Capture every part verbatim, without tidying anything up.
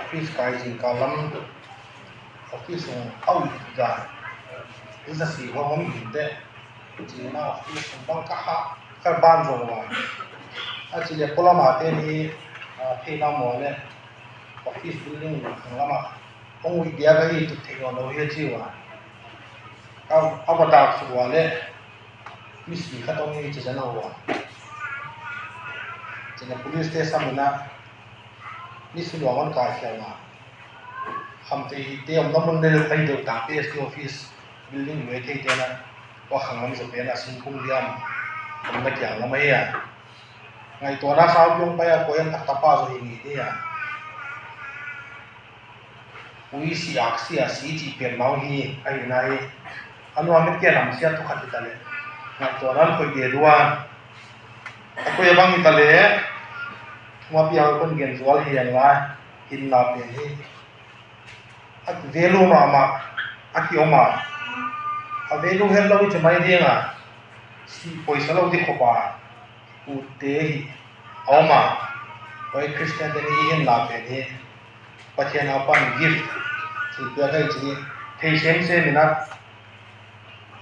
Office kai zing kal lam, office sung a ui ga, i sa si hong hong in te, ci na office sung bang ka ha, ka ban zong wa. A ci le polama te ni, a, phe na mo le, office building khang lama, hong ui dia ka hi tu thei lo hi a ci wa. A, a ba dak su wa le, mi si khat hong hi ci zan a wa. Ci na police te sam na, mi si lo man kai khel na. Khamtei te om na mun le pai deuh tak P S T office building lui thei te na. Tua khang lam zaw pen a singkung liam om na kiang lam ahi a. Ngaihtuahna sau piong pai a koi an tak tapa zaw hi ni ni a. Ui si ak si a si ci pian mau hi ahi na hi. A nuam mit kia lam sia tu khat hi ta le. Ngaihtuahna an khoi dia dua. A koi a bang hi ta le. Tua pi a kon gen zual hi an lai. Hin na pen hi. A value mahmah a ki om a, a value het lo i ci mai ding a, si poisa lo di khop a, ut te hi a om a. Oi Christian te ni i hin la pen hi, Pathian a pan gift ci pia kai ci hi. Thei sem sem in a,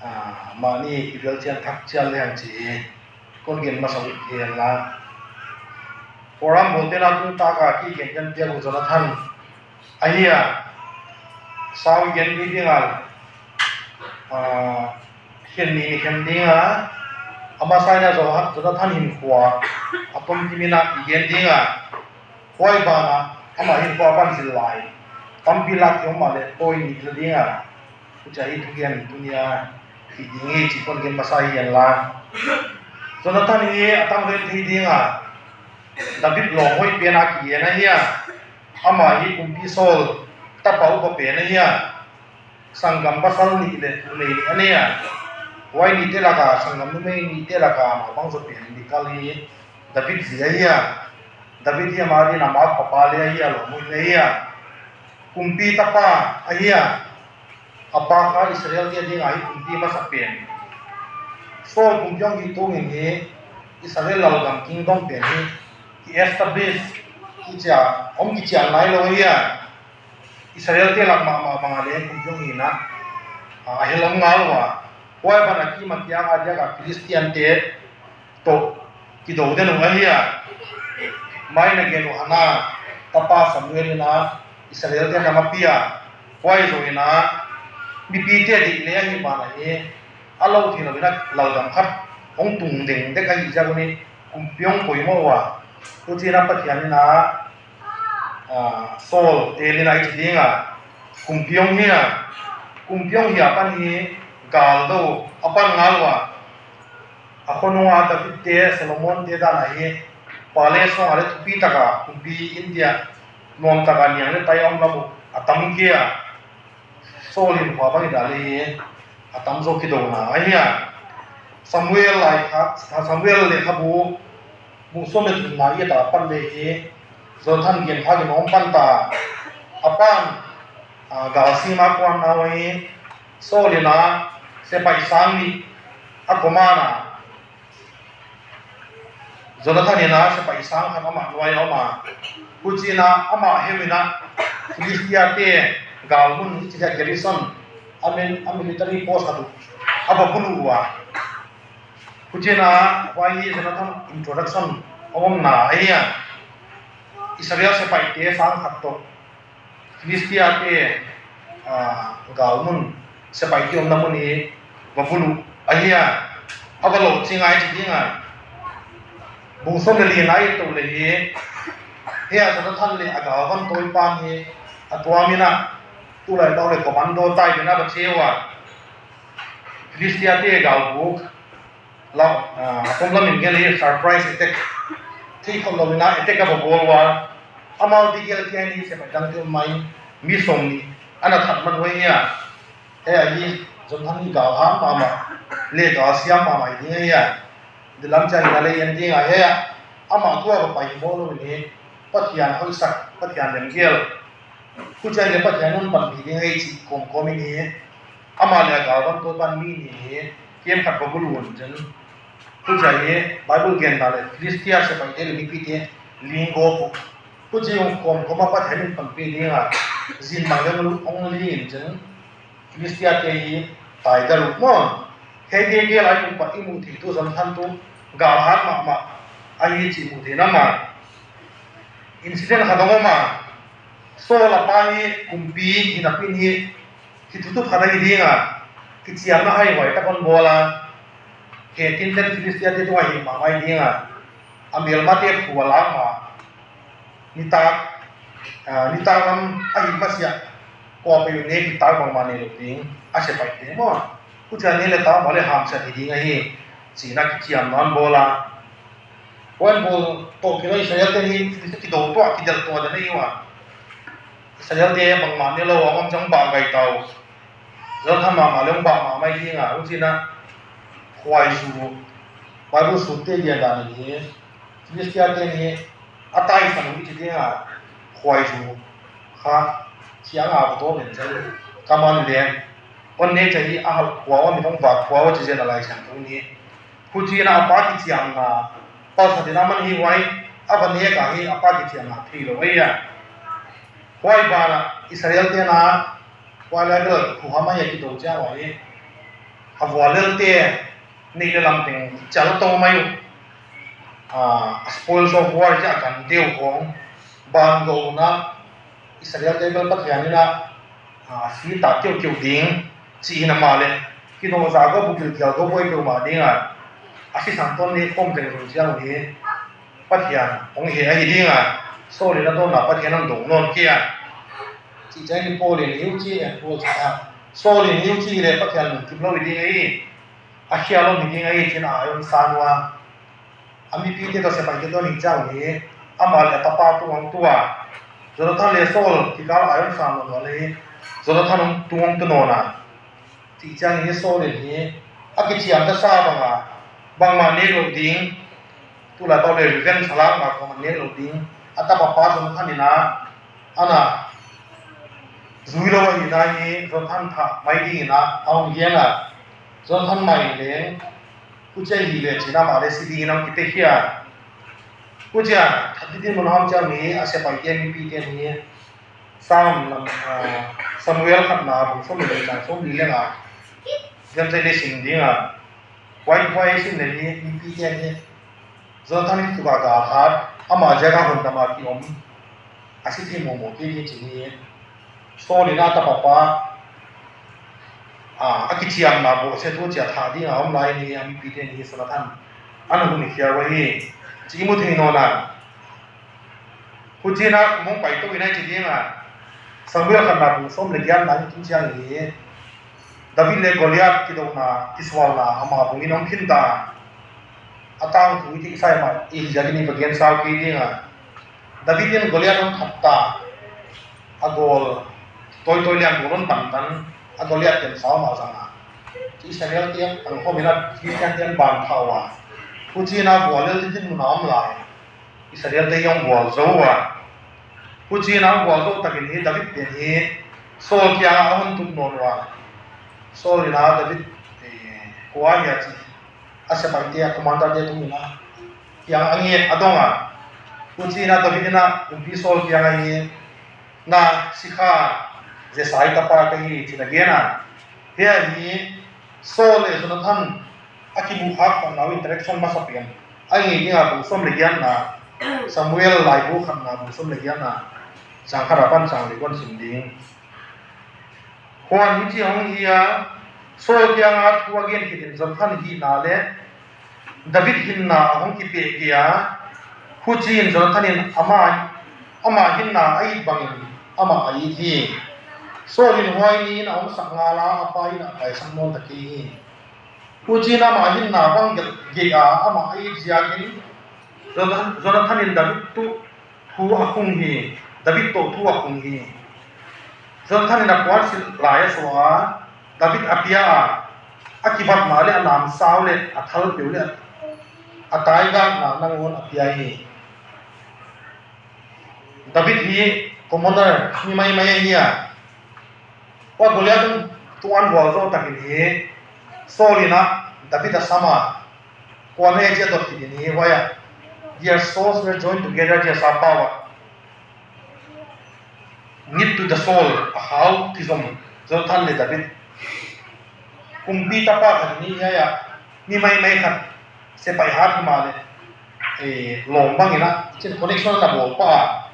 a, mah ni i bel cian thak cian leng ci hi. Kon gen masa ut hi hen la. Forum bolte na tung taka ki gen gen piak uh Jonathan ahi a, sau i gen ni ding a, a, hian ni ni khen ding a, a masa in a Jonathan hinkhua a tom kimin a i gen ding a, huai ban a ama hinkhua ban zil lai tampi lak i om a le poi ni ding a. Uca i thugen tunia i ding i ci kon gen masa hi hen la. Jonathan hi a tam vel thei ding a, David lawm hoih pian a kigen ahi a, ama hi kumpi Saul tapa upa pen ahi a, sanggam pasal nih le numei nih a nei a, huai nihte laka sanggam numei nihte laka ama bang zaw pen Mikal hi David zi ahi a, David hi ama din ama papa le ahi a, lawm hoih le ahi a, kumpi tapa ahi a, a pa kha Israel te dinga hi kumpi masa pen. Saul kumpi hong hi tungin hi Israel lalgam kingdom pen hi ki establish, kicia, hong kician nai lo hi a, Israel te lak mahmah banga le kumpi hong hi na, a, a hel hong ngal ua. Huai ban a kim a kiang a diak a Philistine te tawh kido den uh ahi a. Mai na gen uh Hana tapa Samuel in a Israel te na mapi a, huai zo in a mipite deih le ahi ban ahi a, lo thei lo in a laldam khat hong tung deng dek ahi ziak un hi kumpi hong poimawh uh a. Tuci in a Pathian in a, a, Saul te in a i ci ding a kumpi hong hi a, kumpi hong hi a pan hi gal do a pan ngal uh a. A khonung a David te, Solomon te dan ahi, pale song a le thupi taka kumpi India nuam taka niang le tai a om lam uh a tam kia. Saul in hua bang i dal hi a tam zo kidona ahi a. Samuel lai kha, Samuel le kha bu mu som le thum lai i ta pan le hi. Jonathan gen pha gen om pan ta a pan, a, gal sima kuan na hi. Saul in a sepai sang nih a komana Jonathan in a sepai sang khat amah nuai a om a, huci in a amah heu in a Philistia te galmun i ci dia garrison, a min, a military post khat uh a va bulu uh a. Huci in a huai hi Jonathan introduction a omna ahi a. Israel sepai te sang khat tawh Philistia te, a, galmun sepai te omna mun hi va bulu ahi a, a va lo ci ngai ci ding a. Bung som le li nai to le hi. Hia Jonathan le a galvan tawi pan hi a tuam in a tulai tau le commando tai in a va cheu a. Philistia te galbuk lau, a, a pom lam in gel hi surprise attack. Thei khawm lo in a attack a va bawl ua. Amau ti gel ti a ni sepai dang te mai mi som ni ana that man huai hi a. Hei a hi Jonathan hi gal ham mahmah le gal siam mahmah hi ding hi a. Dilam ciang in a lei en ding a hei a. Amah tua va pai maw lo in hi. Pathian hoihsak, Pathian lemgel. Huciang le Pathian hong panpih ding hi cih kawmkawm in hi. Amah le a galvan tawi pan mi nih hi. Kiam khat va bul un cin. Huciang hi Bible gen ta le Philistia sepaite le mipite ling gawp uh. Huci hong kawmkawm a Pathian in panpih ding a, zin bang leng hong ling in cin, Filistia-te hi taidal uh maw. Hei, hei, hei lai, i muh, i muh theih tu, Jonathan tu galhat mahmah ahi cih muh theih na maw. Incident khat hong om a, Saul a pa hi kumpi hi napi-in hi, hi thuthuk khat ahi ding a, kiciamna haihuai tak hong bawl a, he tinten Filistia-te tungah hi mahmah ahi ding a, a melmate phu a lak ma, nitak, ah, nitak lam ahi masiah, kua peuh nek nitak bangmah nei lo ding, a sepaihte maw. Huci a nek le tak mah le hamsiat hi ding ahi, ci-in a kiciamna hong bawl a. Hua hong bawl tawh kilawm Israel-te hi, Filistia kido tuah, kidelh tuah den ahi uh a. Israel-te bangmah ne lo a, hong ciang bah gai ta uh. Jonathan mahmah le hong bah mahmah ahi ding a, huci-in a khuaizu, Bible sut te lian dan hi, Filistia-te hi a taisan uh i ci ding a, khuaizu kha ciang a khuato den ciang, kaman le, on ne ciang hi a halh khua uh, a mit hong vak khua uh ci zen a Lai Siangtho hi. Huci-in a pa kiciamna palsat in a man hi huai, a va nek a hi a pa kiciamna thei lo ahi a. Huai banah Israel-te na, huai lai bel khuham ahi a kido ciang huai hi. A vualelte neih le lam teng cial to mai uh. Ah, spoils of war ci a kan deuh khawng. Ban go na Israel-te bel Pathian in a, ah, si ta kiukiu ding, ci hi na mah le, kinawhza go, bukilh kial go, buai peuhmah ding a, a sisan tawn ni khawm teng zong ciang uh hi, Pathian hong he ahi ding a, Saul in a dawnna Pathian hong dong nawn kei a. Cih ciang hi Paul in hi uh ci, eh, Paul ci a, Saul in hi uh ci le Pathian lungkim lo hi ding ahi, a khial om hi ding ahi, ci-in a ai hong san uh a. A mipite tawh sepaihte tawh ning ciang uh hi, amah le a tapa tung hong tu a, Jonathan le Saul kikal ai hong sang nawn uh a, le Jonathan hong tung hong tu nawn a. Cih ciangin hi Saul in hi a kiciamtasa bang a, bangmah nek loh ding, tulai pau le revenge a lak bang khawng a nek loh ding, a tapa pa Jonathan in a, a na zui lo ahihna hi Jonathan thah mai dingin a, a hong gen a, Jonathan mai leng, huci ahih leh ci-in amah le si dingin a hong kipia khia. Huci a, David inn mun a om ciang hi, a sepaihte, mipite hi, Sam lam, ah, Samuel khatna bung sawm le li, cang sawmli le nga, ciang ciang le sim ding a, huai, huai sim le hi, mipite hi, Jonathan in tua galhat, amah ziak a hun dam a ki-om, a si thei mawkmawk kei ding ci hi. Saul in a tapa pa, a, a kiciamna bawhsiat uh ciah thah ding a om lai ni, a mipite ni Jonathan an hun khia uh hi, ci i mu thei nawn a. Huci-in a kum hong pai to in a ci ding a, Samuel khatna bung sawm le giatna i tun ciang hi, David le Goliath kidona, kisualna, amah bungin hong khin ta. A tangthu i theihsa mah i hi ziakin i va gen sau kei ding a. David in Goliath hong that ta. A gawl tawitawi liang gawl hong pantan. A Goliath pen sau mah zang a. Israel-te a tangkhawm in a Philistine-te a ban thau a. Huci-in a vualel ding mun a om lai. Israel-te hi hong vual zo a. Huci-in a hong vual zo takin hi David pen hi Saul kiangah a hong tup nawn uh a. Saul in a David, eh, kua hi a ci, a sepaihte, a commander-te tung in a kiangah a nget a dong a. Huci-in a David in a kumpi Saul kiangah hi, na sikha Jessai tapa ka hi ci-in a gen a. Hia hi Saul le Jonathan a kimuh khak khatna uh interaction masa pen a ngeina bung sawm le giatna, Samuel laibu khatna bung sawm le giatna, cang khat a pan cang li kuan sim ding. Huan hici hong hi a, Saul kiangah thu a gen khitin Jonathan hihna le David hinna a hong kipehkei a, huci-in Jonathan in ama, ama hinna a it bangin amah a it hi. Saul in huai ni-in a omsak ngal a, a pa in a taisan nawn ta kei hi. Huci-in amah hinna bang gelh gei a, amah a it ziakin Jonathan, Jonathan in David tuh thu a khung hi, David tawh thu a khung hi. Jonathan in a puansilh lai a suah a, David a pia a, a kibatna le a namsau le a thalpeu le a taigakna nangawn a pia hi. David hi commoner mi maimai ahi a, tua Goliath in tua an vual zo takin hi Saul in a David a sam a, kuan he cia dot kitin hi huai a, their swords were joined together, cia sa pau a, Ngit tu da Saul a khau kizom Jonathan le David. Kumpi tapa khat ni hiai ah, ni maimai khat, sepaih hat hi mah leh, eh, lawm bangin a, cin connection na bawl pah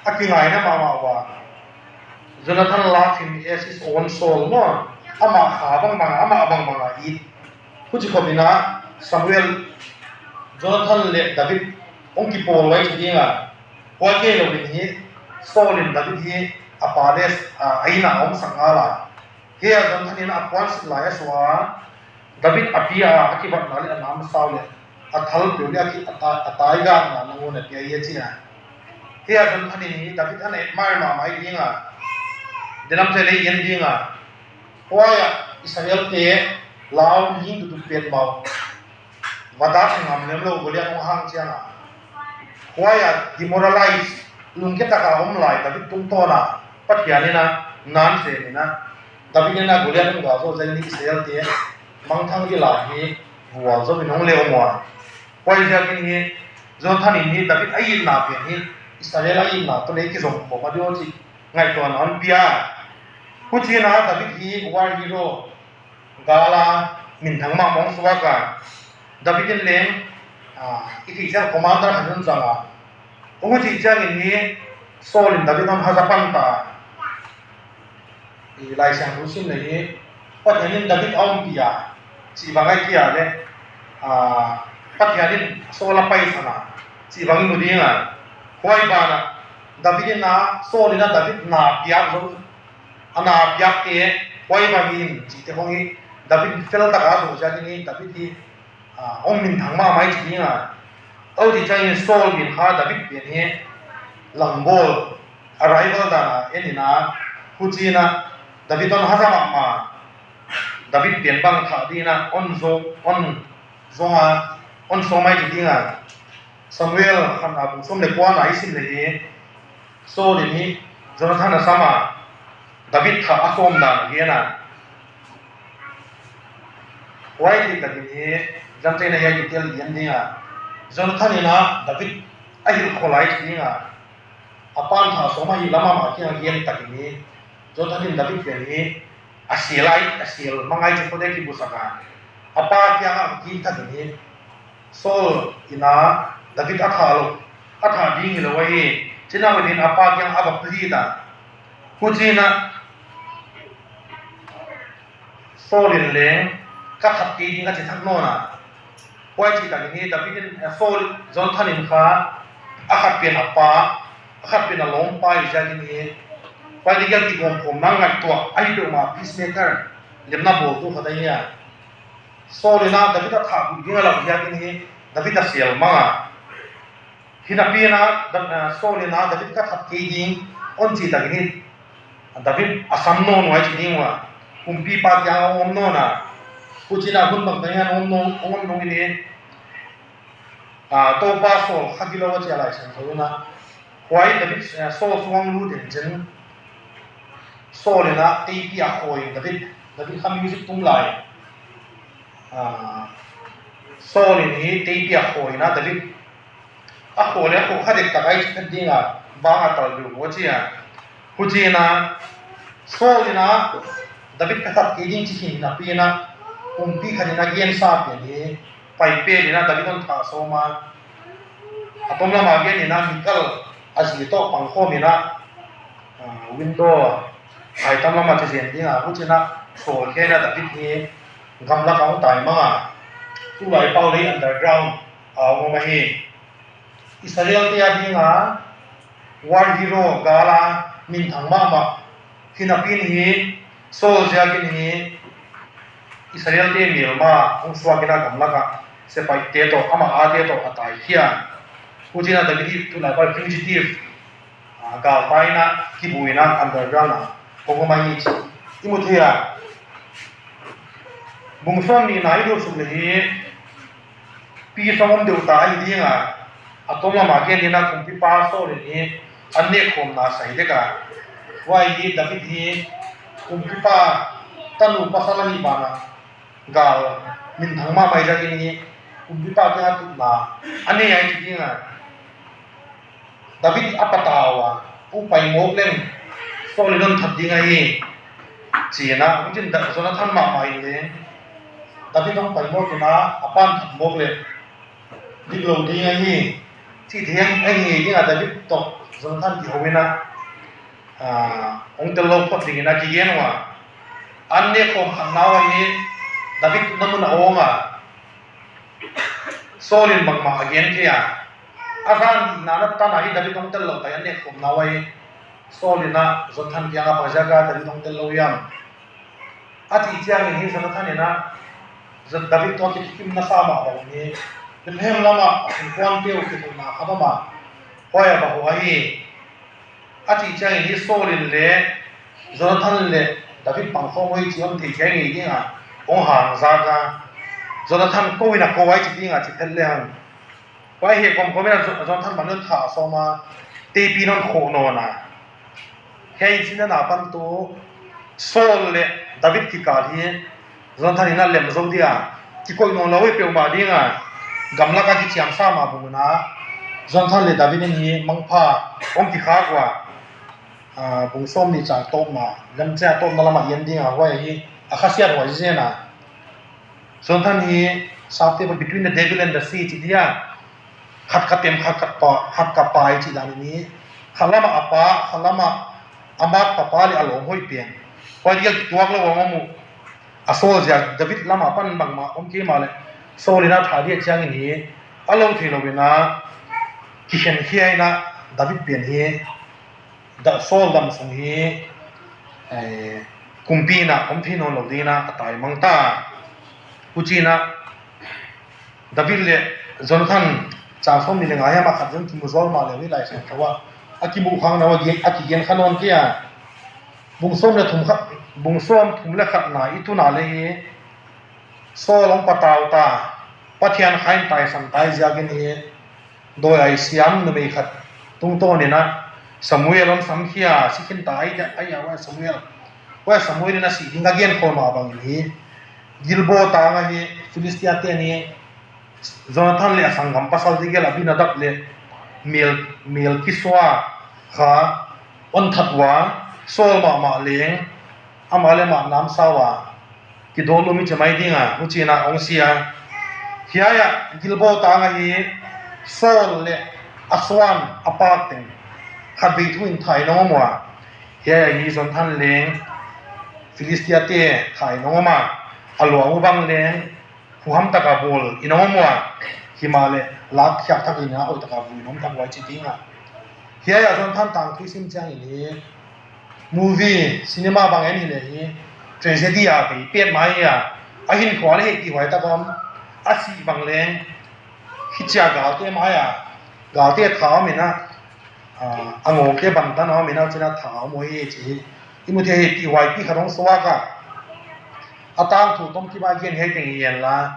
a, a kingaina mahmah uh a. Jonathan love him as his own soul maw, amah kha bangbang, amah bangbang a it. Huci khopin a Samuel, Jonathan le David hong kipawl lai ci ding a, huai kei lo in hi, Saul in David hi a palace, a, a inn ah a omsak ngal a. Hiai ah Jonathan in a puansilh lai a suah a, David a pia a, a kibatna le a namsau le a thalpeu le a ki, a ta, a taigakna nangawn a pia hi a ci a. Hiai ah Jonathan in hi David a na admire mahmah hi ding a, denamte lei en ding a. Huai ah Israelte lau ling duhduk petmah uh, va dak ngam lem lo Goliath hong hang ciang a, huai ah demoralize, lungkia taka om lai David tungtawn a Pathian in a na sem in a, David in a Goliath hong gal zo zai ni Israelte mangthang ding lai hi vual zo in hong le om uh a. Huai ziakin hi Jonathan in hi David a itna pen hi Israel a itna tawh lei kizom khawm a ding uh ci ngaihtuahna hon pia. Huci in a David hi war hero, gal a minthang mahmah hong suak a. David in leng, ah, i theih ciang commander khat hon zang a. Huci ciangin hi Saul in David hon haza pan ta. I Laisiangtho sim leh hi, Pathian in David a ompih a, cih bang ahih kei leh, ah, Pathian in Saul a paisan a, cih bang i mu ding a. Huai banah David in a, Saul in a David na piak zo, a na piakte huai bang in cihte khong hi, David fel taka a zo ziakin hi, David hi, ah, hong minthang mahmah hi ci ding a. Huci ciangin Saul min kha David pen hi langbawl, a rival dan a en in a, huci in a David hon haza mahmah, David pen bang thah ding in a hon zo, hon zong a, hon sawm hi ci ding a. Samuel khatna bung sawm le kuana i sim leh hi, Saul in hi Jonathan a sam a, David thah a sawm dan a gen a. Huai theih takin hi, zan tena hiai detail i en ding a. Jonathan in a David a hilh khol lai ci ding a. A pan thah sawm a hi lam a mah kiang a gen takin hi, Jonathan in David pen hi a sial ai, a sial mang ai ci khol dek kibusak a. A pa kiang a kik takin hi, Saul in a David a thah lo, a thah ding hi lo ahi, ci nawn in a pa kiang a va plead a. Huci in a Saul in leng ka that kei ding a ci thak nawn a. Huai cih takin hi David in, eh, Saul, Jonathan in kha a khat pen a pa, a khat pen a lawmpa hi ziakin hi, huai ding a kigawmkhawmna ngaihtuah ahi peuhmah peacemaker, lemna bawltu khat ahi a. Saul in a David a thah ding a lak ziakin hi David a sial mang a. Hi napi in a, Da-, ah, Saul in a David ka that kei ding hon cih takin hi David a sam nawn uh a ci ding uh a, kumpipa kiang a hong om nawn a. Huci in a hun bangtan in a hong om nawn, hong om nawn in hi, ah, Topa Saul kha gilo a ci a Laisiangtho in a. Huai David, ah, Saul sung hong lut in cin, Saul in a teipi a khawi in David, David kha music tum lai. Ah, Saul in hi teipi a khawi in a David a khaw le a khaw kha dektak a i ci phet ding a, bang a tal deuh maw ci a. Huci in a Saul in a David ka that kei ding ci hi napi in a, kumpi khat in a gensa pen hi pai pen in a David hon thah sawm a. A tom lam a gen in a Mikal a zi tawh pang khawm in a, ah, window a ai tam lam a ci zen ding a, huci in a sawlkhia in a David hi gamlak a hong tai mang a. Tulai pau lei underground a hong om ahi. Israelte a ding a war hero, gal a minthang mahmah hi napi in hi, Saul ziakin hi Israelte melma hong suak in a gamlak a sepaihte tawh, amah ate tawh a taikhia. Huci in a David hi tulai pau fugitive, ah, galtai in a kibu in a underground a hong om ahi ci i mu thei a. Bung sawm nihna i lut suk leh hi, peace hong om deuh ta ahi ding a, a tom lam a gen in a kumpipa Saul in hi an nekkhawmna sai dek a. Huai hi David hi kumpipa tanu pasal ahi banah gal minthang mahmah ziakin hi kumpipa kiang a tutna a nei ahi ding a. David a patau a, hong pai mawk leng Saul in hong that ding ahi, ci-in ah, hong cin Jonathan mahmah in leng David hong pai mawk in ah, a pa'n that mawk leh dik lo ding ahi, cih thei ahi ding a David tawh Jonathan kiho in ah, hong tel lo phot dingin a kigen uh a, an nek khawm khatna uh ahi, David tutna mun a awng a, Saul in bangmah a gen kei a, a zan nihna na tan a hi David hong tel lo pai an nek khawmna uh ahi, Saul in ah Jonathan kiangah bang ziak a David hong tel lo hiam? A cih ciangin hi Jonathan in ah, David tawh a kikim nasa mah bangin hi, Bethlehem lamah a innkuante uh kithuhna khat om a, huai ah va hawh ahi. A cih ciangin hi Saul in le Jonathan le David pangkhawm uh hi cih hong theihkhiat ngei ding a, hong hang zak a, Jonathan ko in a ko ai ci ding a ci phet le hang. Huai heh kawmkawm in a Jonathan bang in hong thah sawm a, teipi in hong khawh nawn a. Hiai incident a pan tu Saul le David kikal hi Jonathan in a lem zo dia, kikoih nawn lo hi peuhmah ding a, gamlak a kiciamsa mah bang in a, Jonathan le David in hi mangpha hong kikhak uh a, bung sawm nih ciang tawpna, lemcia tawpna lamah i en ding a, huai hi a khasiat huai zen a. Jonathan hi sapte between the devil and the sea ci dia, khat ka tem, khat ka pa, khat ka pa i cih dan in hi, khat lamah a pa, khat lamah a mak papa le a lawm hoih pen. Huai dia kituak lo a om uh. A Saul ziak David lamah pan bangmah om kei mah leh, Saul in a that dia ciangin hi a lo thei lo in a, kikhenkhia in a, David pen hi Saul dam sung hi kumpi in a om thei nawn lo ding in a, a taimang ta. Huci in a David le Jonathan, ciang sawm nih le nga hiam a khat zong kimu zaw mah le uh hi Laisiangtho ah, a kimuh khakna uh a kigen kha nawn kei a. Bung sawm le thum khat, bung sawm thum le khatna i tun a le hi Saul hong patau ta, Pathian kha in taisan ta ziakin hi dawi ai siam numei khat tungtawn in a Samuel hong samkhia, si khin ta ai dia, ai a, huai Samuel, huai Samuel in a sih ding a gen khol mah bangin hi Gilboa tang ah hi Filistiate in hi Jonathan le a sanggam pasal tegel Abinadab le Mel, Melkisua kha hon that uh a, Saul mahmah leng amah le amah namsau a, kidawt lum i ci mai ding a, huci in a hong si a. Hiai ah Gilboa tang ah hi Saul le a suan a pak teng khatvei thu in thah in hong om uh a. Hiai ah hi Jonathan leng Filistiate thah in hong om a, a luang uh bang leng huham taka bawl in hong om uh a, himahleh lakkhiak thak in a hoih taka vui in hong om thak uh a i ci ding a. Hiai ah Jonathan tangthu i sim ciangin hi movie, cinema bang en hi leh hi tragedy a bei pet mai a, a hinkhua le hehpihhuai tak om, a sih bang leng hici a galte mai a, galte tha om in a, a ngawngte bantan a om in a, huci in a tha om uh hi ci hi. I mu thei a, hehpihhuaipi khat hong suak a, a tangthu tomkip a gen hiai teng hi hen la,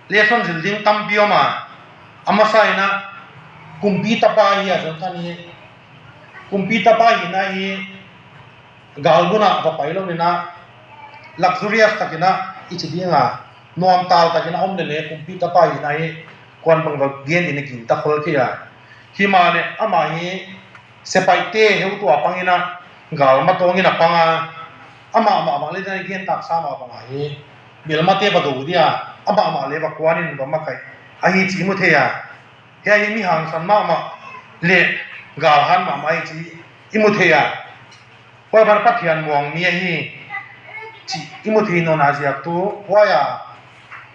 lesson zil ding tampi om a, a masa in a kumpi tapa hi a Jonathan hi. Kumpi tapa hihna hi galmun ah va pai lo in a, luxurious tak in a i ci ding a, nuamtal tak in a om leh le kumpi tapa hihna hi kuan bang va gen in a ginta khol kei a. Himahleh amah hi sepaihte heutu a pang in a, gal matawng in a pang a, amah mahmah le dan i gen taksa mah bang a hi melmate va do dia, amah mah le va kuan in va makaih ahi ci i mu thei a. Hiai hi mi hangsan mahmah le galhan mahmah hi ci i mu thei a. Huai ban Pathian muang mi ahi cih i mu thei nawn a ziak tu, huai a,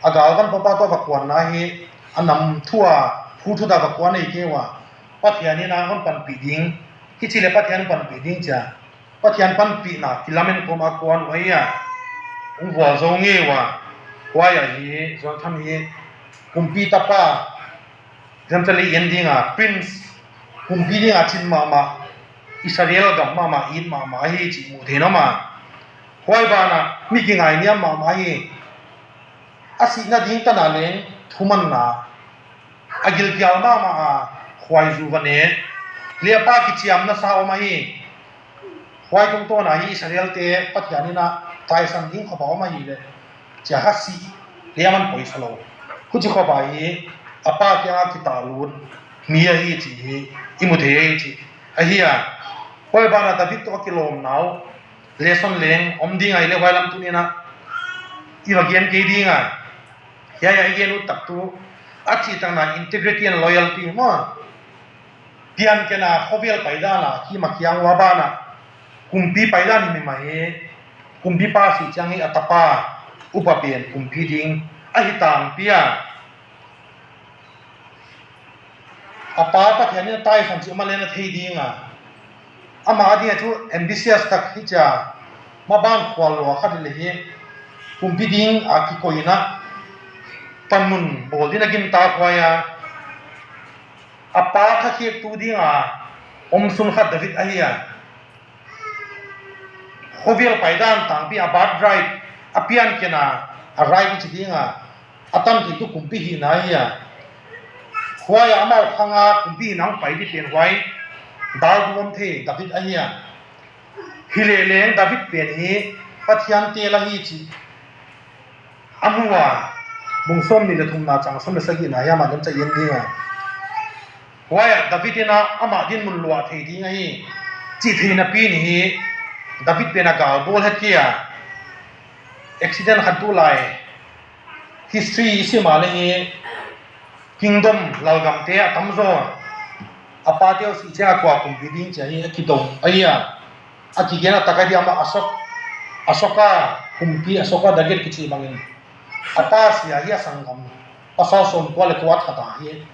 a galvan papa tawh va kuanna hi a nam thu a, phu thu ta va kuan ahi kei uh a, Pathian in a hon panpih ding, hici le Pathian panpih ding ci a, Pathian panpihna kilamen kawm a kuan uh ahi a, hong vualzo ngei uh a. Huai ah hi Jonathan hi kumpi tapa, Jonathan le i en ding a prince, kumpi ding a cin mahmah, Israel gam mahmah, it mahmah ahi cih mu thei in om a. Huai ban ah mi kingainiam mahmah hi. A sihna ding tan a leng thumanna, a gilkial mahmah a khuaizu va ne, le a pa kiciamna sa om ahi. Huai tungtawn a hi Israelte Pathian in a taisan ding khop a om ahi leh, cia kha sih le a man poisa lo. Huci khop a hi a pa kiang a kitahlut mi ahi cih hi i mu thei ahi cih ahi a. Huai banah David tawh a kilawmna uh lesson leng om ding a, i le huai lam tuni-in ah i va gen kei ding a. Hiai ah i gen uh tak tu a cihtakna integrity and loyalty maw. Pianken a khovel paidan a kim a kiang uh a banah kumpi paidan hi mah hi. Kumpipa sih ciang hi a tapa upa pen kumpi ding ahi tangpi a, a pa Pathian in a taisan cih mah leng a thei ding a, amah a ding a cu ambitious tak hi cia, maban khual lua khat hi le hi. Kumpi ding a kikoih in ah panmun bawl ding a gintak huai a, a pa thakhiaktu ding a omsun khat David ahi a, khovel paidan tangpi a birthright, a pianken a, a right i ci ding a, a tantheitu kumpi hihna ahi a, huai ah amau khang a kumpi hihna hong pai ding pen huai dal duam thei David ahi a. Hi leh leng David pen hi Pathian teel ahi cih a hnu a, bung sawm nih le thumna cang sawm le sagihna hiam ah lemcah i en ding a. Huai ah David in ah amah dinmun luah thei ding ahi cih theihna pi ni hi. David pen a gal bawl het kei a, accident khat tu lai history i sim a le hi, kingdom lalgamte a tamzaw a pate uh sih ciang a kua kumpi ding cia hi a kidong ahi a. A kigen a tak a diam a Asok, Asoka kumpi, Asoka David kici bangin a pa sia hi a sanggam pasal sawmkua le kua thata hi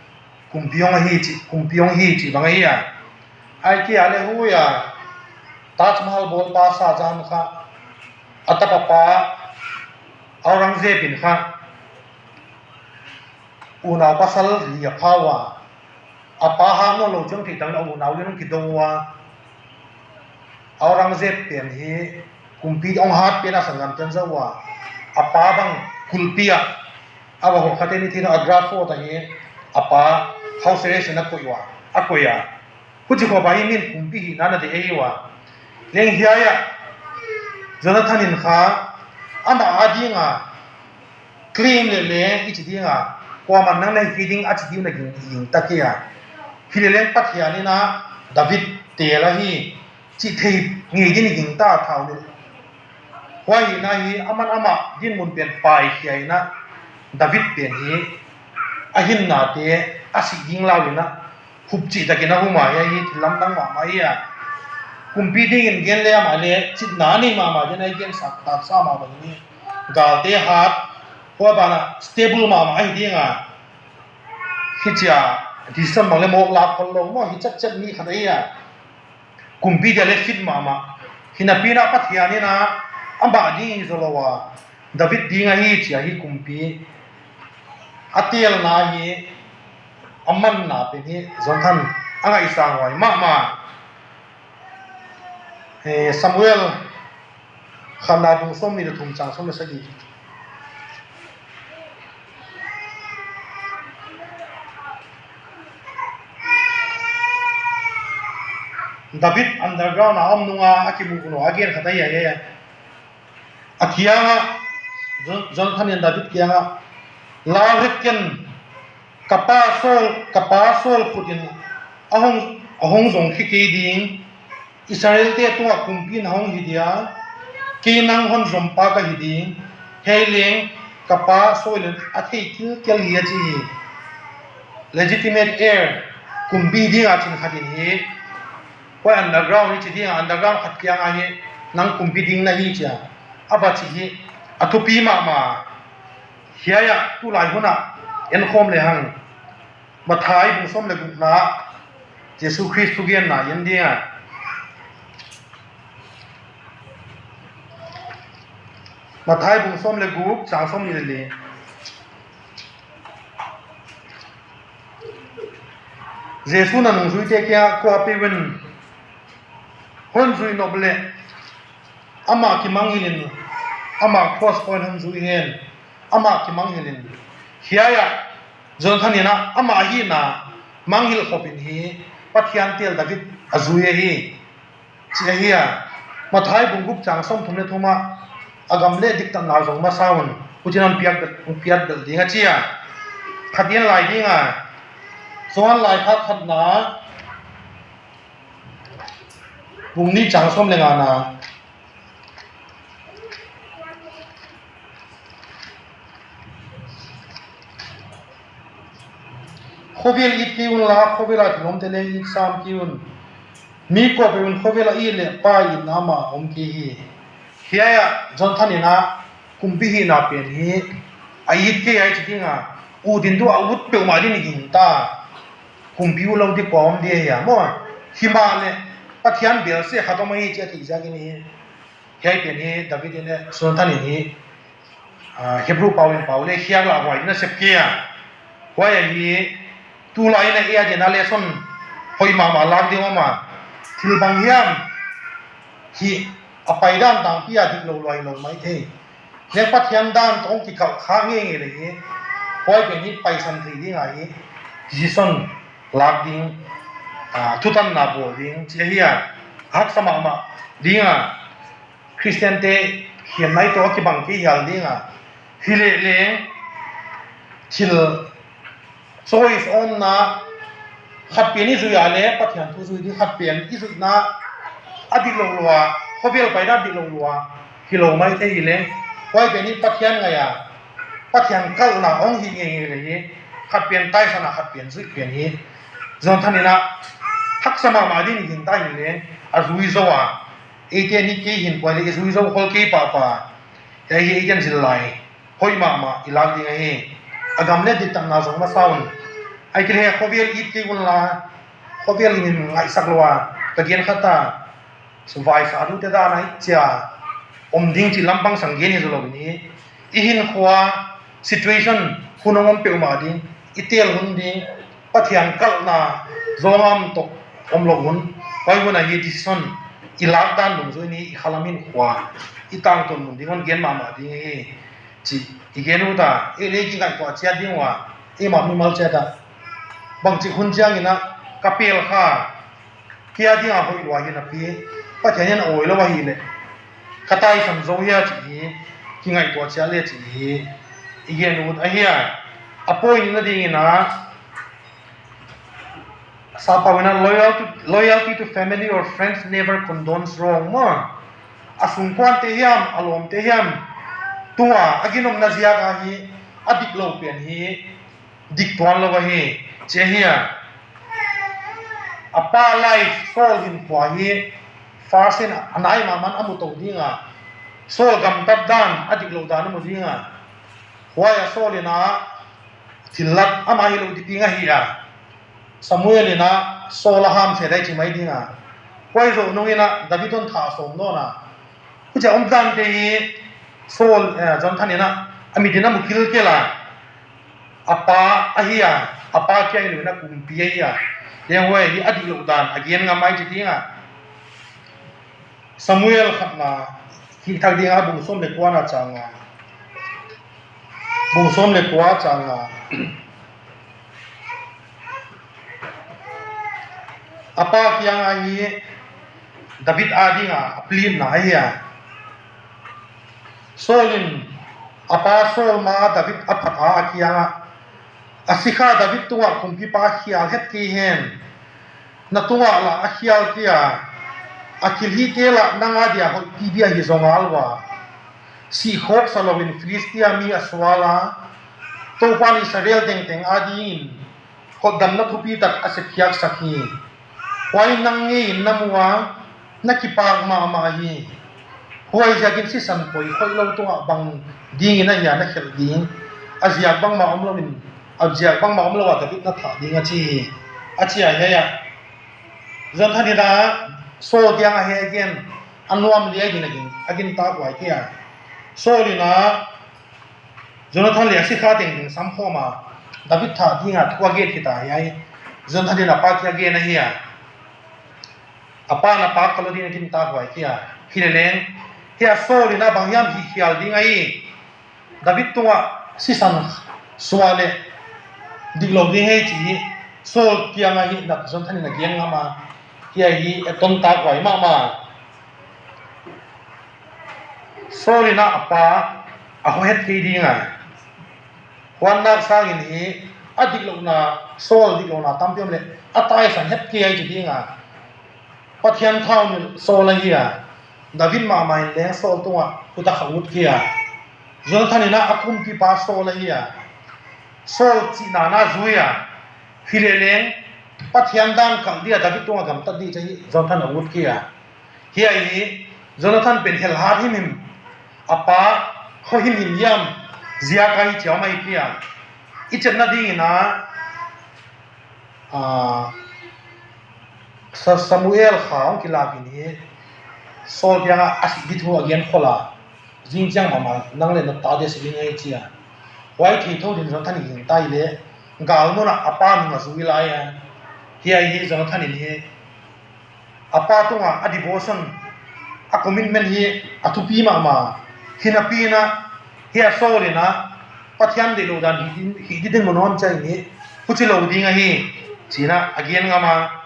kumpi hong ahi ci, kumpi hong hi ci bang ahi a. Ai kia le hui a Taj Mahal bawlpa Shah Jahan kha a tapapa Aurangzeb in kha unau pasal li a pha uh a, a pa hang nawn lo ciang theih takin a unau ding hong kido uh a. Aurangzeb pen hi kumpi hong hat pen a sanggamten zoh uh a, a pa bang kulhpi ah a va hawh khatte ni thei lo Agra Fort ah hi a pa house arrest in a koih uh a, a koih a. Huci khawpa hi min kumpi hihna na deih ahi uh a. Leng hiai ah Jonathan in kha amah a ding a claim leh leng i ci ding a, kuaman nang na hi kei ding a ci ding na ging, ging ta kei a. Hi leh leng Pathian in ah David teel ahi cih thei ngei ding i ging ta thau ni. Huai hihna hi aman amah dinmun pen paikhia in ah David pen hi a hinnate a sih ding lau in ah hupcih takin a hum a, hiai hi thil lamdang mahmah hi a. Kumpi dingin gen le amah le citna a nei mahmah ding a, i gensak taksa mah bangin hi. Galte hat, huai banah stable mahmah ahi ding a. Hi cia decision bang le mawk lak khol lo maw, hi cetcet mi khat ahi a. Kumpi dia le fit mahmah. Hi napi in ah Pathian in ah amah ding hi zaw lo a, David ding ahi cia hi kumpi a teelna hi a manna pen hi Jonathan a ngaihsang huai mahmah. Eh, Samuel khatna bung sawm nih le thum cang sawm le sagih. David underground a om nunga a kimuh uh a gen khat ahi a, a kiangah Jon-, Jonathan in David kiangah, "Lau het ken, ka pa Saul, ka pa Saul khut in a hong, a hong zong khia kei ding. Israelte tungah kumpi na hong hi dia, kei nang hon zompa ka hi ding. Hiai leng ka pa Saul in a thei kilkel hi," a ci hi. Legitimate heir, kumpi dinga cin khat in hi. Huai underground hi ci dinga, underground khat kiangah hi, "Nang kumpi ding na hi," cia a va ci hi. A thupi mahmah. Hiai ah tulai hunah en khawm lehang. Matthai bung sawm le gukna, Jesu Khrist thugenna i en ding a. Matthai bung sawm le guk, cang sawm nih le li. Jesu'n a nungzuite kiangah, "Kuapeuh in hon zui nop leh amah kimanghilhin, amah cross pawl in hon zui hen, amah kimanghilhin." Hiai ah Jonathan in ah amah hihna manghilh khopin hi Pathian teel David a zui ahi, ci ahi a. Matthai bung guk cang sawmthum le thum ah, "A gam le diktatna zong masa un, huchiin hon piak, hon piak belh ding," a ci a. Khat i en lai ding a, Johan laikhak khatna, Bung nih cang sawm le ngana. Khuavel it kei unla, khuavela kilawmte le it sam kei un. Mi kuapeuh in khuavela it leh Pa itna mah om kei hi. Hiai ah Jonathan in ah kumpi hihna pen hi a it kei a, i ci ding a, ut in tu a ut peuhmah ding hi ta. Kumpi ut lo ding kua om ding a hia maw? Himahleh Pathian bel se khat om ahi ci a theih ziakin hi. Hiai pen hi David in le Jonathan in hi, ah, Hebrew pau in pau le khiak lah huai ding a sep kei a. Huai ahi, tulai in a ei a dingin a lesson hoih mahmah lak ding om a. Thil bang hiam hih a paidan tangpi a dik lo lua hi lo maithei. Hiai Pathian dan tawh hong kikalh kha ngeingei leh hi, huai pen hi paisan thei ding a hi, decision lak ding, ah, thutanna bawl ding ci ahi a. Haksa mahmah ding a, Khristiante hiam nai tawh a kibang kei hial ding a. Hi leh leng thil choice omna, khat pen i zuih a le Pathian thu zui ding, khat pen i zuihna a dik lo lua, khuavel paina a dik lo lua hi lo maithei hi leng, huai pen hi Pathian ngai a, Pathian kalhna hong hi ngeingei leh hi, khat pen taisan a, khat pen zuih pen hi. Jonathan in ah haksa mahmah ding hi ta hi leng, a zui zo a, eite ni kei hin kuai le i zui zo khol kei pahpah. Hiai hi eiten zil lai hoih mahmah i lak ding ahi. A gam le diktakna zong masa un. Ai kei le khuavel it kei unla, khuavel in ngaihsak lo a, ka gen khat a, vaisa dute dan ahi cia om ding ci lampang sang gen hi zo lo in hi. I hinkhua situation hun hong om peuhmah ding, i tel hun ding, Pathian kalhna zawng a om tawh om lo hun, huai hun ahi decision i lak dan dungzui in hi, i khalam hinkhua i tangtawn mun ding hon gen mahmah ding hi. Ci i gen ut a, ei le i kingaihtuah ciat ding ua, eimah mimal ciat a, bangcik hun ciangin ah ka pel kha, kia ding a hoih lua hi napi, Pathian in a awi lo ahih leh ka taisan zo hia ci hi, kingaihtuah ciat le ci hi. I gen ut ahi a, a point na dingin ah, Sapau in ah, loyalty, loyalty to family or friends never condones wrong maw. A sungkuante hiam, a lawmte hiam tung a a ginomna ziak a hi a dik lo pen hi dik tuan lo ahi, ci ahi a. A pa life Saul hinkhua hi first in a nai mahmah a mu to ding a, Saul gamtat dan a dik lo dan a mu ding a. Huai a Saul in ah thillat amah hi lo diping ahi a. Samuel in ah Saul a hamsia dai ci mai ding a. Huai zoh nungin ah David hon thah sawm nawn a. Hucia om tante hi Saul, eh, Jonathan in ah a mit in a mu kilkel a. A pa ahi a, a pa kia hi lo in ah kumpi ahi a. Hiang huai hi a dik lo dan a gen ngam ai ci ding a. Samuel khatna, kik thak ding a, bung sawm le kuana chang nga. Bung sawm le kua chang nga. A pa kiang a hi David a ding a, a plimna ahi a. Saul in a pa Saul ma David a phat a, a kiang a, a sikha David tungah kumpipa khial het kei hen. Na tungah lah a khial kei a, a kilhihte lah nang a dia hoihpi bia hi zaw ngal ua. Sihkhawk sa loin Filistia mi a sual a, Topan Israel tengteng a dingin hotdamna thupi tak a sepkhiaksak hi. Huai nang ngei in na mu a, na kipak mahmah hi. Huai ziakin sisan poi khoih lo tungah bang dingin ahia na khelh ding? A ziak bangmah om lo in, a ziak bangmah om lo a David na thah ding a ci hi, a ci a. Hiai ah Jonathan in ah Saul kiang a hi a gen, a nuam liai ding a gin, a gintak huai kei a. Saul in ah Jonathan leh a sikha tengteng samkhawm a, David thah ding a thu a gen khit a, hiai Jonathan in a pa kiang a gen ahi a. A pa na pak kha lo ding a gintak huai kei a. Hi leh leng, hiai Saul in ah bang hiam hih khial ding ahi, David tungah sisan suah leh dik lo ding hi ci hi. Saul kiang a hi nak Jonathan in a gen ngam a, hiai hi a tontak huai mahmah. Saul in ah a pa a hoh het kei ding a, huan nak sangin hi a dik lohna, Saul dik lohna tampi om leh a taisan het kei a hi ci ding a. Pathian thaunilh Saul ahi a, David mahmah in leng Saul tungah khut a kha ut kei a, Jonathan in ah a kumpipa Saul ahi a, Saul cihna na zui a, hi leh leng Pathian dan khalh ding a David tungah gamtat ding ci hi Jonathan a ut kei a. Hi a hi Jonathan pen helhat himhim, a pa khaw himhim hiam ziak a hi ciau mai kei a. I cetna dingin ah, aa, Sa-, Samuel kha hong kilak in hi Saul kiangah a sih ding thu a gen khol a, zing ciang mahmah nang le na tate si ding ahi ci a. Huai thei tho ding Jonathan in hi ta hi leh galmun ah a pa nung a zui lai a. Hi a hi Jonathan in hi a pa tungah a devotion, a commitment hi a thupi mahmah. Hi napi in ah hi a Saul in ah Pathian deih loh dan hi, hi ding mun om ciang hi, huci lo ding ahi ci-in ah a gen ngam a.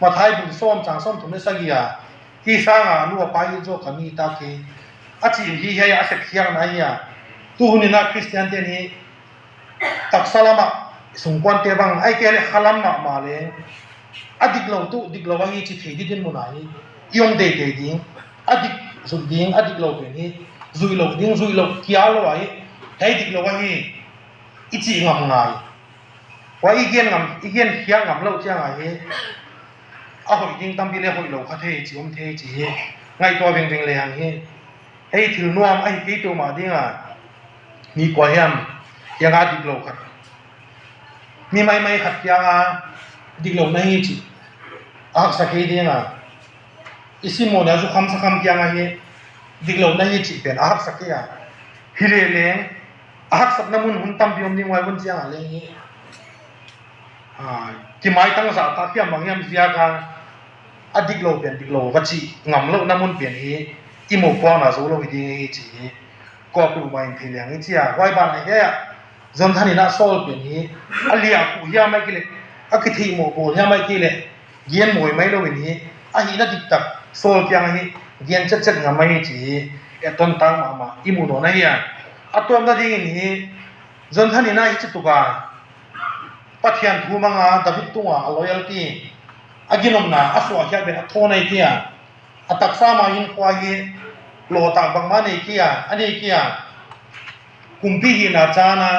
Matthai bung sawm cang sawm thum le sagih a, hi sanga a nu a pa hi zo ka mi ta kei a ci hi, hi a sepkhiakna hi a. Tuhun in ah Khristian te ni taksa lamah sungkuante bang, ahih kei leh khalam mahmah leng a dik lo tuh dik lo ahi ci thei ding mun ah hi i om teitei ding. A dik zui ding, a dik lo pen hi zui lo ding, zui lo kia lo ahi, hei dik lo ahi i ci ngam ngai. Huai i gen ngam, i gen khiak ngam lo ciang ah hi a hoih ding tampi le hoih lo kha thei ci om thei ci hi ngaihtuah vengveng lehang hi. Hei thil nuam ahi kei peuhmah ding a, mi kua hiam kiangah dik lo khat, mi maimai khat kiangah dik lo na hi cih a haksa kei ding a, i simon a zukham sakham kiangah hi dik lo na hi cih pen a haksa kei a. Hi leh leng a haksatna mun hun tampi om ding huai hun ciang ah leng hi. Aa, kimaitang zahtak hiam bang hiam ziak a, a dik lo pen dik lo va cih ngam lohna mun pen hi i mopuakna zo lo hi ding hi ci hi. Kua peuhmah in thei liang hi ci a. Huai ban ah hi a, Jonathan in ah Saul pen hi a liah kuh hiam ahih kei leh, a kitheih mawh pawl hiam ahih kei leh, gen mawi mai lo in hi a hihna diktak Saul kiangah hi gen cetcet ngam ahi ci hi. Etton tang mahmah i muh nawn ahi a. A tuamna dingin hi Jonathan in ah hici tuk a, Pathian thu mang a, David tungah a loyalty, a ginomna a suahkhiat pen a thawn ahi kei a. A taksa mah in khua hi lawhtak bangmah nei kei a, a nei kei a. Kumpi hihna caan a,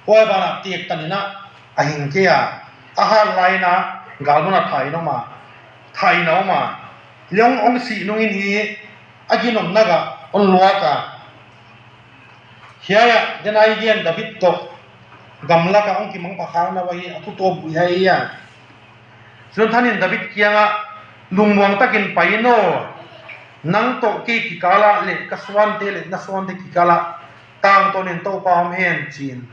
huai banah tektan in ah a hing kei a. A hat lai in ah galmun ah thah in om a, thah in a om a. Hong, hong sih nungin hi a ginomna gah hong luak a. Hiai ah, den a i gen David tawh gamlak ah hong kimang pha khakna uh ahi a, thu tawp uh hiai hi a. Jonathan in David kiangah, lungmuang takin pai in aw, nang tawh kei kikal ah le ka suante le na suante kikal ah tangtawn in Topa om hen ci-in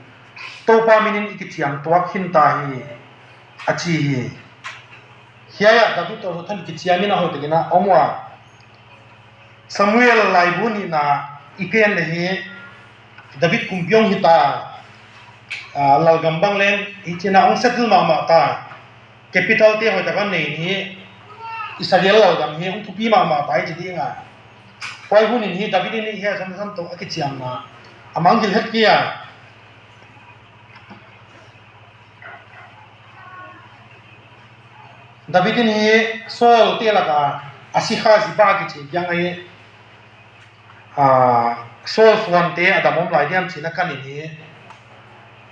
Topa minin i kiciam tuak khin ta hi, a ci hi. Hiai ah David tawh Jonathan kiciam in a hoihtakin a om uh a. Samuel laibu nihna i pen le hi, David kumpi hong hi ta, aa, lalgam bang leng hi cih a hong settle mahmah ta, capital te hoihtak a nei in hi, Israel lalgam hi hong thupi mahmah ta hi ci ding a. Huai hun in hi David in hi hiai Jonathan tawh a kiciamna a mangngilh het kei a. David in hi Saul te laka a sikha Ziba kici kiangah hi, aa, Saul suante a dam om lai diam ci-in a kan in hi.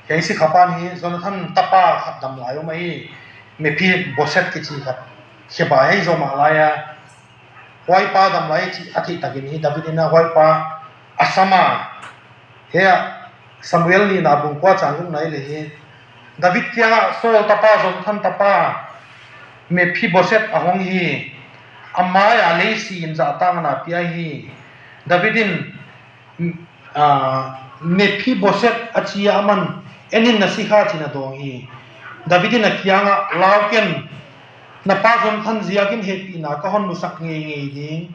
Hiai sikha pan hi Jonathan tapa khat dam lai om ahi, Mephiboset kici khat, kheba hei zo mah lai a. Huai pa dam lai cih a theih takin hi David in a huai pa a sam a. Hiai ah Samuel nihna bung kua cang gukna i leh hi, David kiangah Saul tapa Jonathan tapa Mephiboset a hong hi. A mai ah lei si in zahtakna pia hi. David in aa, Mephiboset a ci a, aman, en in na sikha ci-in a dawng hi. David in a kiangah, lau ken, na pa Jonathan ziakin hehpihna ka hon musak ngeingei ding,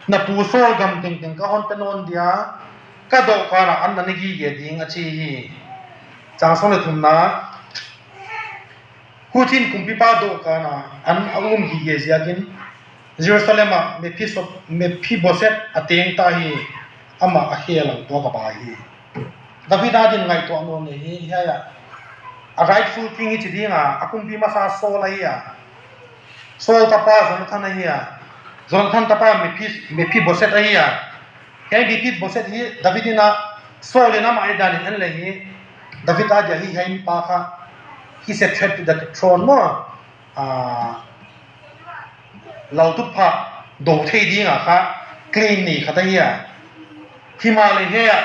na pu Saul gam tengteng ka hon pe nawn dia, ka dawhkan ah an na ne gige ding, a ci hi. Cang sawm le thumna, Huchiin kumpipa dawhkan ah an a um gige ziakin Jerusalem ah Mephiso-, Mephiboset a teng ta hi, amah a khel ah tuak a pai hi. David adin ngaihtuah nawn nei hi, hiai ah a rightful king i ci ding a, a kumpi masa Saul ahi a. Saul tapa Jonathan ahi a, Jonathan tapa Mephi-, Mephiboset ahi a. Hiai Mephiboset hi David in a, Saul in amah i dan in en leh hi, David a dia hi hiai mipa kha, he's a threat to the throne maw. Ah, laltutphah do thei ding a kha claim nei khat ahi a. Himahleh hiai ah,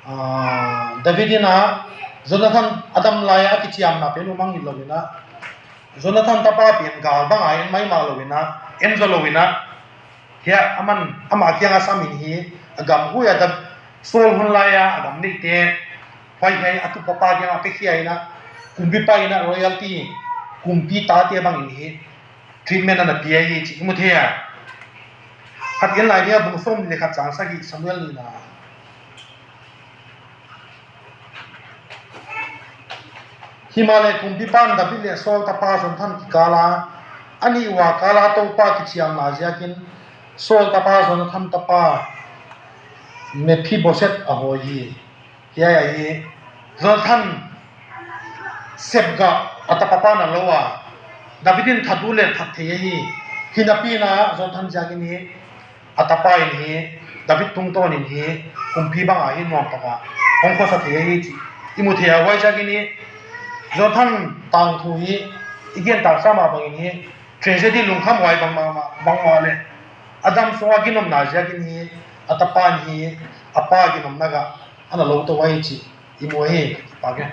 ah, David in a Jonathan a dam lai a kiciamna pen uh mangngilh lo in a, Jonathan tapa pen gal bang a en maimah lo in a, en zaw lo in a, hiai ah aman, amah kiang a sam in hi, a gam huai a, Saul hun lai a a gam neite, huai hiai a tupa pa kiang a pekhia in a, kumpipa in a royalty, kumpi tate bang in hi treatment ana pia hi chih i mu thei a. Khat en lai ding a, bung sawm leh khat, chang sagih, Samuel nihna. Himahleh kumpipa in David leh Saul tapa Jonathan kikal a, a nih ua kal a Topa kiciamna ziakin Saul tapa Jonathan tapa Mephiboset a hawi hi. Hiai ahi, Jonathan sepgah a tapa pa na lo a, David in that uh leh that thei ahi. Hinapi in a Jonathan ziakin hi a tapa in hi David tungtawn in hi kumpi bang a hi nuam tak a hong khuasa thei ahi chih i mu thei a. Huai ziakin hi Jonathan tangthu hi i gen tak sa mah bangin hi tragedy, lungkhamhuai bangmah, bangmah leh a dam sung a ginomna ziakin hi a tapa in hi a pa ginomna gah ana lo to ahi chih i mu hi. Kipak e.